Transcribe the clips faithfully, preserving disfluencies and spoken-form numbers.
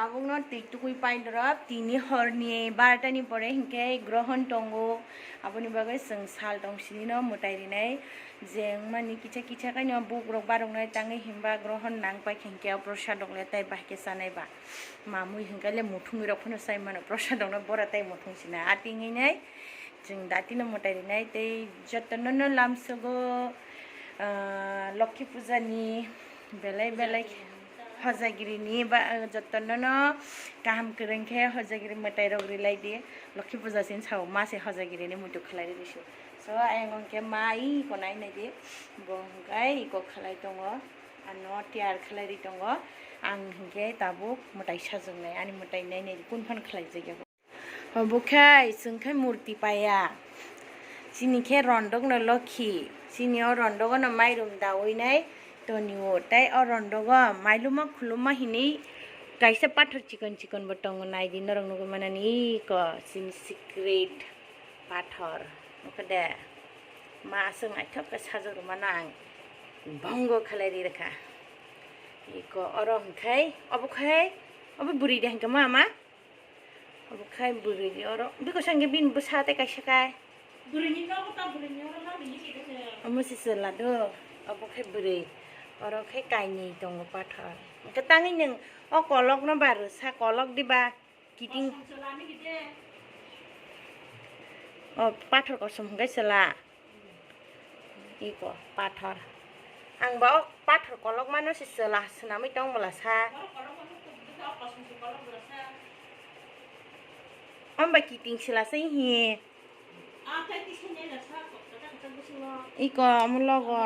Tabukno twi tukui paidoro, tini horni barotani pore hinkhe grohon tongo, aboni bagwi chwng sal tong sinino mwtai rinai, je wngmani kisa kisa khaino bukrok baroknai tangwi hinba grohon nang paikha hinkhe o prosad rok le tai bahai khe chanai ba. Mamui hinkhe le muthungwi rok phano chai mano prosad rokno bora tai muthung sina ating hinai. Chwng datino mwtai rinai tei jotono no lamsogo, ah, Lokhi Puja ni belai belai hojagirini ba, ah, jotono no kaham kwrwng khe hojagiri mwtai rok rilai di. Lokhi Puja sin sao ma se hojagirini muitu khlai ri bisu. So ayang hwnkhe ma iko nai nai di, bo hwnkhe iko khlai tongo, ano tiyar khlai ri tongo. Ang hwnkhe tabuk mwtai sajwk nai, ani mwtai nai nai di kun phan khlai jak ya. Obo khe chwng khe murti paya. Chini khe rondokno lokhi. Chini o rondogono mairum daui nai tonio. Tei o rondogo mailuma khuluma hinwi kaisa pathor chikon chikon bo tongo. Nai di norok nugwi manani iko chini secret pathor. Oko de ma aswk naithok khe sajwk rwmano ang bongo khlai ri rwkha. Iko oro hwnkhe obo khe obo bwrwi de hwnkhe ma ama. Obo khai bwrwi oro. Biko sangke bini bwsa tei kaisa kai. Bwrwini nogo ta bwrwini oro ma bini khe. Omo se chwla do. Obo khai bwrwi. Oro khai kainwi tongo pathor. Hwnkhe tangwi nwng o kolokno ba rwsa kolok diba kiting. Kosom chwla ni khe de. O pathor kosom hwnkhe chwla. Iko pathor. Ang ba o pathor kolokmano se chwla swnamwi tong bwla sa. Amba kiting chwla se hi. Iko omo logo.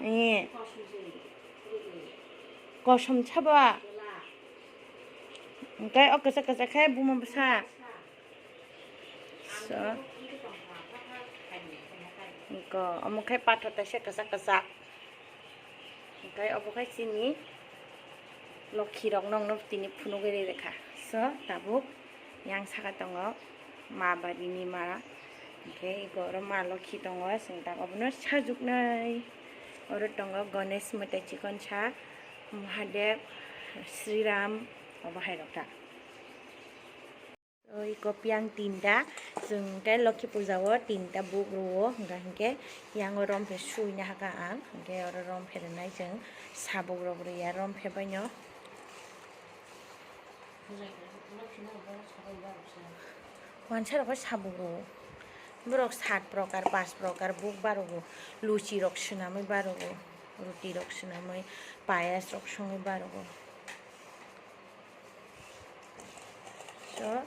Eh. Kosom sabo. Hwnkhe o kwchak kwchak khe buma bwsa. So, iko omo khe pathor kaisa kwchak kwchak. Hwnkhe obo khe chini lokhi rok nokno tini phunugwi ri rwkha. So, tabuk yang saka tongo ma barini ma. Hwnkhe iko oro ma lokhi tongo, chwng tak obono sajwknai. Oro tongo Ganesh mwtai chikonsa, Mahadev, Sriram, obo hai rok ta. Oi, kopi ang tinta, chwng khe Lokhi Puja o tinta buk rwo, hwnkha hinkhe yang o romphe suina hakha ang, hinkhe oro romphe rwnai chwng sabuk rok rwya, romphe baino. Wansa rok khe sabuk rwo, borok sat prokar, pas prokar buk barogo, luchi rok swnamwi barogo, ruti rok swnamwi, payas rok songwi barogo. So,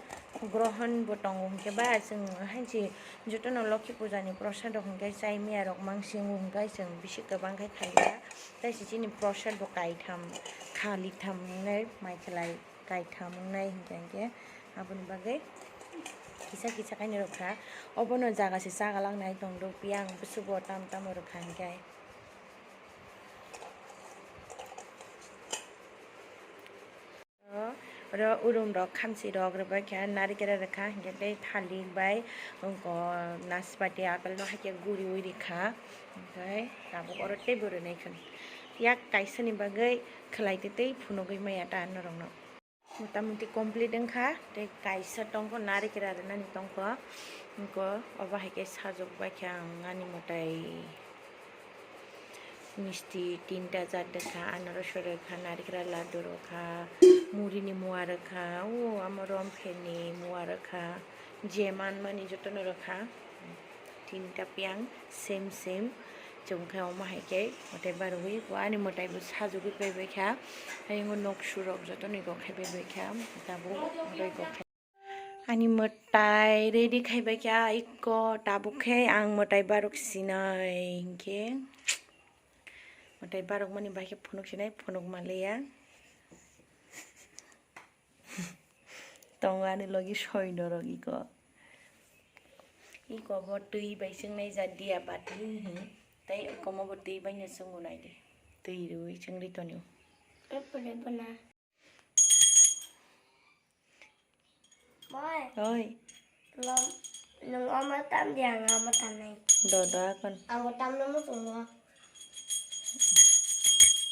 grohon bo tongo hwnkhe ba, chwng hainsi jotono Lokhi Puja ni prosad rok hwnkhe chai miya rok mang singo hwnkhe chwng bisi kwbang khe khaiya. Tei se chini prosad bo kaitham, kha litham wngnai, mai khwlai kaitham wngnai hwnkhe, hwnkhe aboni bagwi kisa kisa khaino rwkha. Obono jaga se chaga langnai tongdo, piyang bwswk bo tam tamo rwkha hwnkhe. Oro urum rok khamchi rok rwbaikha, narikera rwkha, hinkhe tei thalik bai, wngkha naspati apple no haikhe guriwi rikha, hinkhe tabuk oro teibo rwnaikha. Yak kaisani bagwi khwlaitwi tei phunugwi maya ta norokno. Motamoti complete wngkha, tei kaisa tongkho narikera rwnani tongkho, wngkha obo haikhe sajwk baikha ang ani mwtai. Misti tinta jat rwkha, anaroso rwkha, narikra laddu rwkha, murini mua rwkha, o amo rompheni mua rwkha, je manmani jotono rwkha. Tinta piyang same same, chwng khe omo hai khe mwtai barogwi, ani mwtai bo sajagwi paibaikha, ayang o nok surok jotono ego khaibai baikha, tabuk aro ego khe. Ani mwtai ready khai bai kha, iko tabuk khe ang mwtai barok sinai hinkhe, mwtai barok mani bai khe phunuk sinai, phunuk manliya. Tongo ani logi soino rok iko. Iko bo twi bai swngnai ja dia bati, hmm. Tei iko mo bo twi bai no swngo nai di. Twi rwi swngri tonio. Oi. Lom, nwng omo tam di, ang omo tam nai. Do, do, akon. Ang bo tam no muchungo.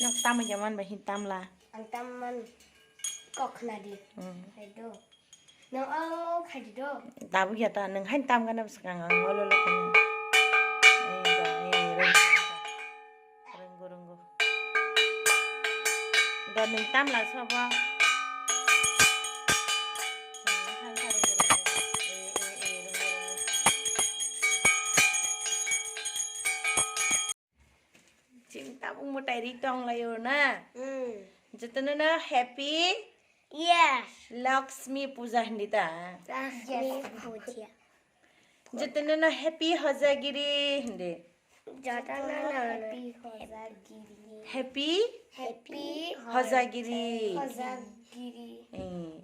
Nok tam ja man ba hin tam la. Ang tam man. Kok khna di. Hmm. Hai do. Nang ang khai di do. Tabuk ya ta, nang hai tam gana bwswk ang, ang olo lo kani. Ei do, ei, rung. Runggu, runggu. Do nung tam la sobo. Hmm, hai, hai, runggu, runggu. Ei, ei, ei, runggu, runggu. Chini tabuk mwtai ri tong lai o na? Hmm. Jotono no happy Yes. Lakshmi Puja hindi ta? Lakshmi Puja. Jotono no happy Hojagiri hindi. Jotono no happy Hojagiri. Happy Happy Hojagiri. Hojagiri. Eh.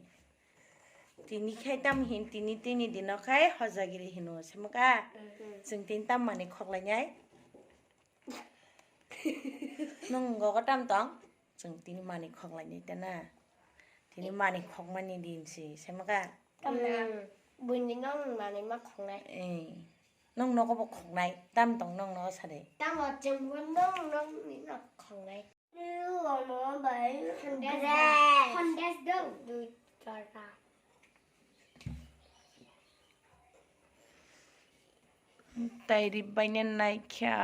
Tini khai tam hin, tini, tini dino khai Hojagiri hino, semoka? Hmm. Chwng tini tam mani khoklai nai. Nung gogo tam tong? Chwng tini mani khoklai nai ta na. Tini mani khokmani din si, semoka? Tam na. Hmm. Buini nong mani ma khoknai. Eh. Nong nogo bo khoknai. Tam tong nong nogo sade. Tamo chwng bo nong nong ni no khoknai. Ni omo bai. Hondes do. Hondes do. Dui chara. Tairi baina naikha.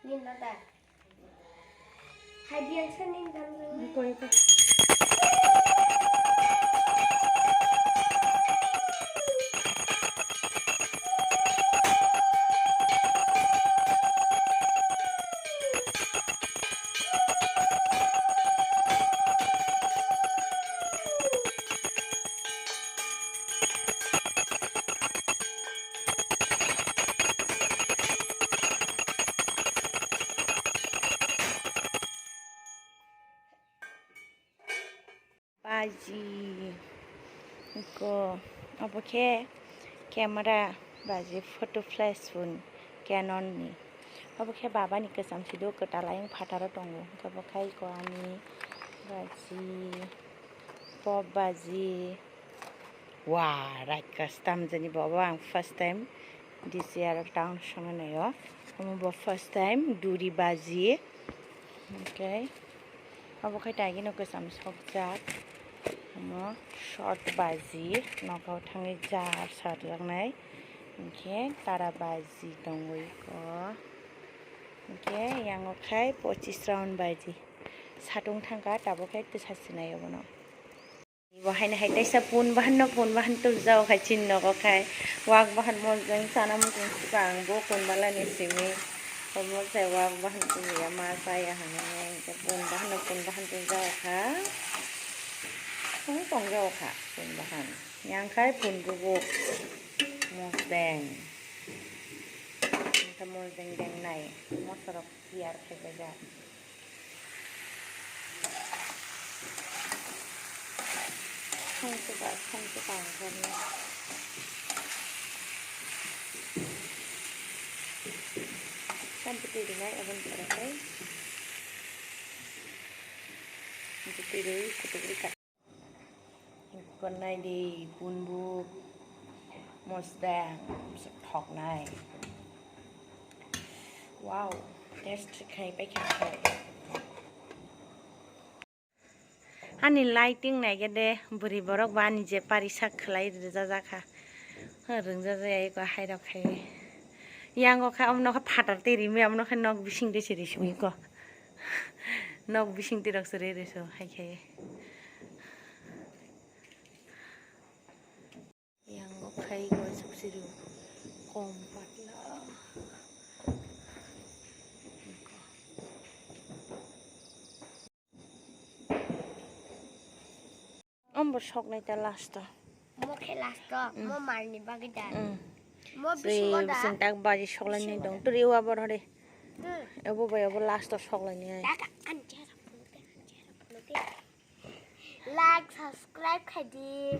Ni nada. Hai biang sa ni dam dam. Baji. Ko, obo khe camera baji, photo flash phone Canon ni. Obo khe baba ni kwcham sido kwtal ayang phataro tongo. Obo khai ko ani baji, pop baji. Wa, raikha stamjani bobo ang first time D C R town songnaio. Omo bo first time duri baji. Okay. Obo khai tagino kwcham sokjak. Omo short baji. Nogo thangwi jar sarjaknai. Hinkhe tara baji tongwi ko. Hinkhe yango khai pochis round baji. Satung thangkha tabuk khai twsa sinai obono. Bo haino hai teisa pun bahan no pun bahan tubjao khai chini nogo khai. Wak bahan mojang sana mojang swkang bo pun balani simi. Omo sai wak bahan tubuya ma chaya hwnwi hwnkhe pun bahan no pun bahan tubjao kha. Tong tongjao kha pun bahan. Yang khai pun bubuk mojang. Hwnkhe mojang deng nai mosorok tiyar khaijak. Songsuka, songsuka wngkha. Sampai tiri nai abang terakhir. Sampai tiri kutuk ikat. Ikon nai di, punbuk, mosdang, thoknai. Wow, taste khai paikha. Ani lighting naigede, bwrwi borok ba ani je pari sak khlai rijajak kha. Rwngjak ya eko hai rok khai. Yang o kha, omo nokha phatar tei rimi, omo nokha nok bising de se risui ko. Nok bising twi rok se re re so hai khai. Yang o khai ko suk siru kom patla. Ombo sok nai ta last o. Mo khe last o, mm, mo marni bagwi da. Mm. Mo bisingo da. Bising tak baji sok lai nai dong. Turi wa bor hore. Hmm. Abo bai abo last o sok lai nai. Like, subscribe khai di.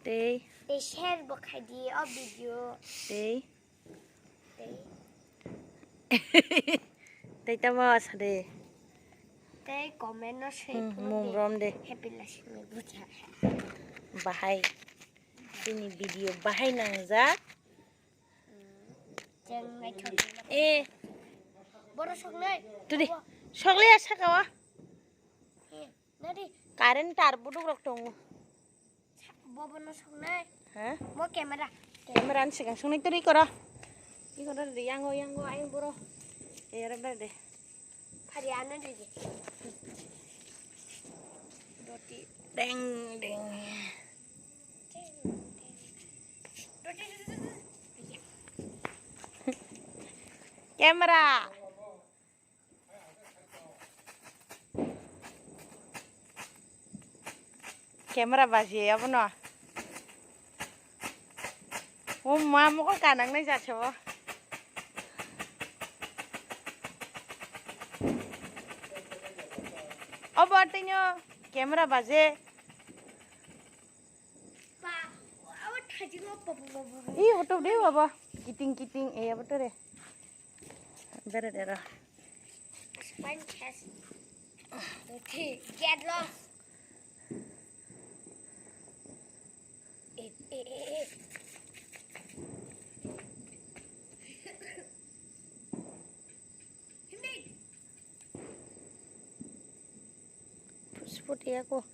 Tei. Tei share bo khai di o video. Tei. Tei. Tei tamo sade. Tei comment no swi phuru mung di. Rom de. Happy Lakshmi Puja. Bahai. Bini video bahai nangjak. Hmm. Eh. Boro soknai. Tudi. Sokle ya saka wa. Eh, nadi. Current tar buduk rok tongo. Bobo no soknai. Ha? Mo camera. Camera ni sikang soknai turi koro. Ikoro de yango yango ayang boro. Eh, rebe de. Hari ano de. Doti. Deng deng. Camera. Camera baji abono. O ma mokol kanang nai jat sabo. Obo tino camera baji. Ih, oto de baba. Kiting kiting eh oto de. Bere de ra. Spine chest. Okay, get lost. Eh, eh, eh, eh. Spot ya ko.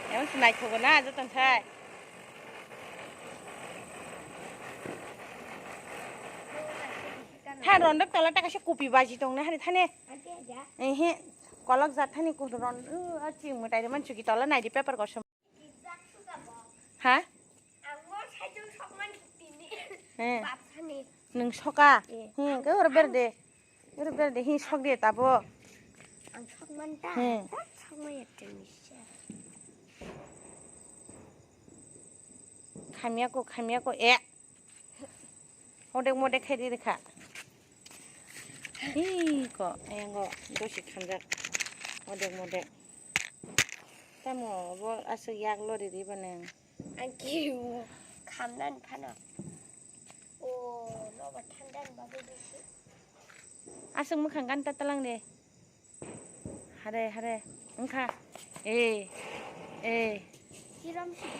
Yang se naithogo na joto sai. Tha ronda tola ta kaisa kopi baji tong na hani thane. Ehe, kolok jat thani ko ron, uh, a ching mwtai rw man chuki tola nai di paper kosom. Ha? He. Nwng soka? Eh. He, ke oro berde. Oro berde, he, sok de tabo. Ang sok man ta. He. Sok man ya tenis. Khamya ko, khamya ko, eh. Odek modek khai di rikha. Hi ko, ayango dosi khamjak. Odek modek. Tamo bo aswk yak lori di bane. Ang kiu khamdan phano. O, nobo thandan bagwi dosi. Aswk mwkhang gan ta talang de. Hare, hare. Wngkha. Eh. Eh. Hiram si.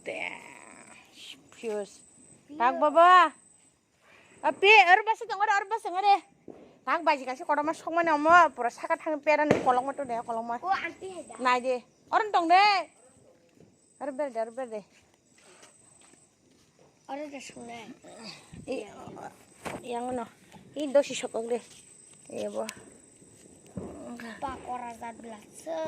Te. Fuse. Tak baba. Api, oro bwswk tongo re, oro bwswk tongo re. Tak baji kaisa kotorma sokmani omo, pura saka thang pera ni kolokma to de, kolokma. O, aunty hai da. Nai de. Oro tong de. Oro ber de, oro ber de. Oro de songnai. I, yang no. I dosi sokok de. Ebo. Pakora jat bwlak se.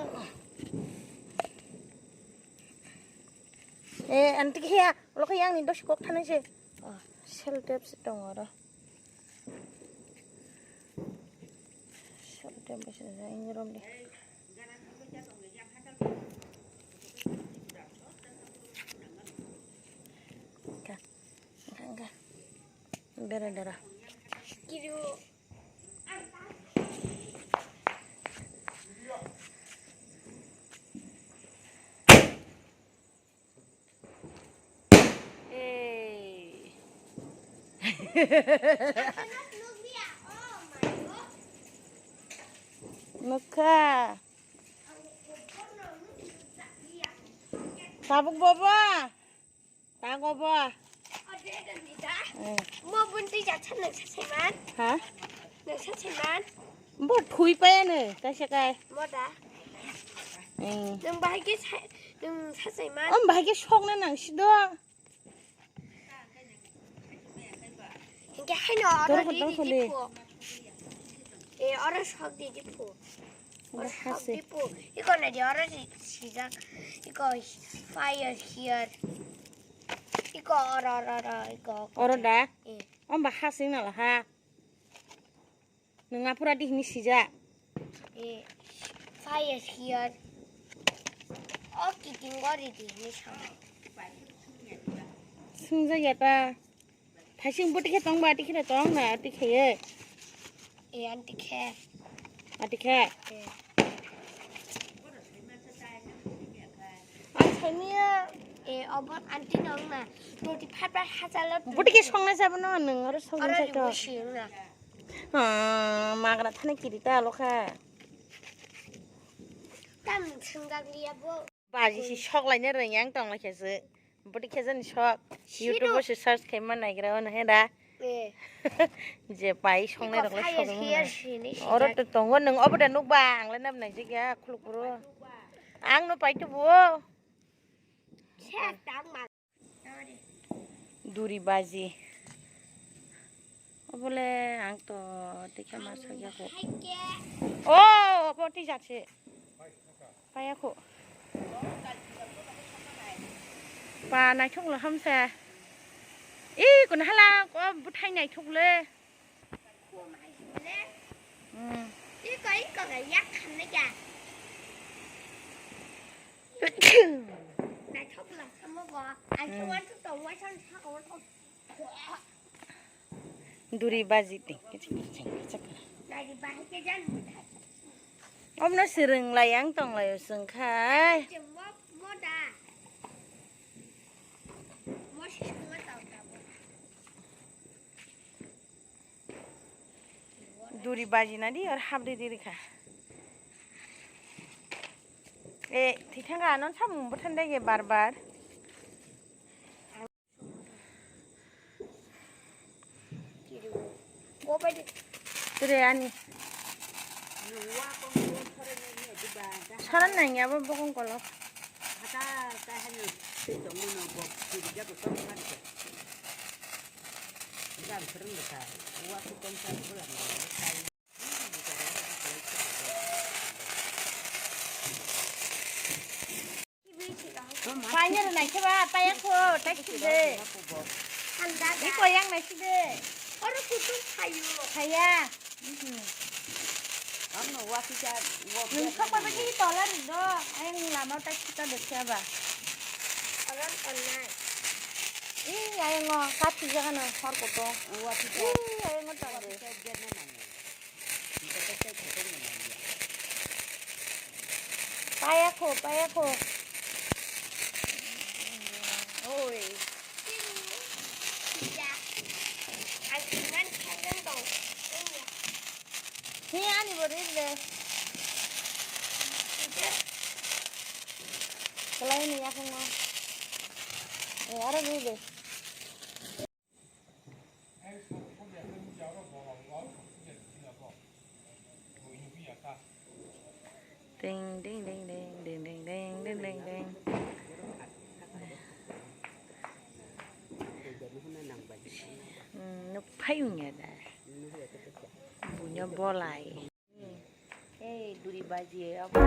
Eh, anti khe ya, lo khe yang ni dosi kok thanai se. Oh. Selotep se tongo oro. Selotep bai se rom de. Ka, ka, ka. Bera dara. Kiru. Nukha. Tabuk baba. Tago bo. Eh. Mo bunti jatsa nang sa saiman. Ha? Nang sa saiman. Bo thui pa ya ne, kaisa kai. Mo da. Eh. Nang bahai ke sa, nang sa saiman. Om bahai ke sok na nang sido. Hingke haino oro di di phu. E oro sok di di phu. Oro sok di phu. Iko nai di oro sijak. Iko fire here. Iko oro oro oro iko. Oro da? E. Om ba hasing na la ha. Nwng aphuru di hini sijak. Eh, fire here. O kiting gori di hini sama. Sungja ya ta. Haising buti khe tong ba, ati khe tong na, ati khe ye. E, anti khe. Ati khe. E. Achaimiya. E, obot anti nong na. Toti phat phat hachalo. Buti khe songnai sabo no nung, oro songnai oro sabo. Ri busi na. Ah, magra thani kiri ta alo kha. Tam sungak liya bo. Baji si sok laina rwng yang tong lai khe se. Bwtwi khe jani sok. Siro. YouTube o se search khai ma naigra o no he da. Eh. Je pai songnai rok le sok. Oro to tongo nwng obo da nukba ang le nab naijak ya khuluk bro. Ang no pai tubuo. Duri baji. Obole ang to tikhe ma sakya ko. Oh, obo twi jat se. Paya ko. Pa naithok lo hamsa. I kun hala ko buthai naithok le. Hmm. Duri baji ting. Omno swrwng lai ang tong lai o swng khai. Duri baji na di or hap di di rikha. E, thithang ka anon samung bwthan dege bar bar. Tere ani. Saran nang ya bo bokong kolo. Painero naikhe ba, paya kho, taisi de. Iko yang naisi de. Oro kutung phayo. Phaya. Nwng sok pai pai tola ni do. Ayang lama taisi ta dekhe ba. Ih, ayang o, kathi jaga no hor kutung. Ih, ayang o tang de. Paya kho, paya kho. Oi. Ni ani bo rir de. Kelai ni yakungo. Eh, aro rir de. Ding, ding, ding, ding. Hmm, nuk phai wngya da. Bunya bolai. Ei, duri baji, abo.